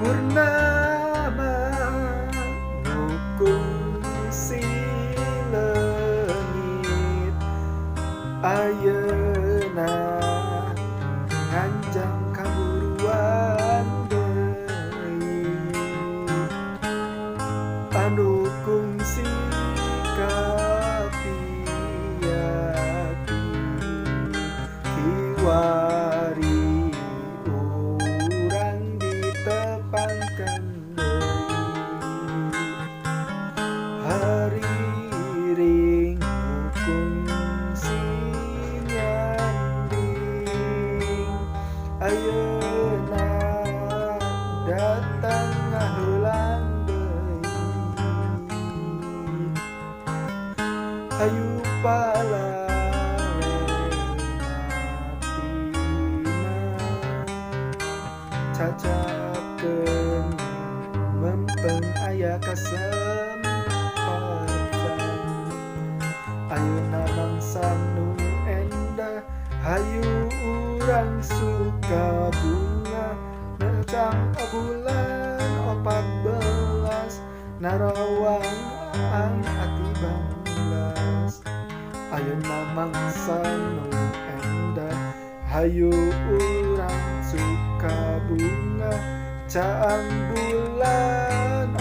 Purnama nu kungsi leungit, ayeuna nganjang kaburuan deui. Anu kungsi kapiati, kiwari urang ditepangkeun deui. Hariring nu kungsi nyanding, ayeuna datang ngaheulang deui. Hayu palematina, cacapkeun mempeng aya kasempatan. Ayeuna mangsa nu endah, hayu urang suka bunga. Necang bulan 14, narawang ati banglas. Ayeuna mangsa nu endah, hayu urang suka bunga. Caang bulan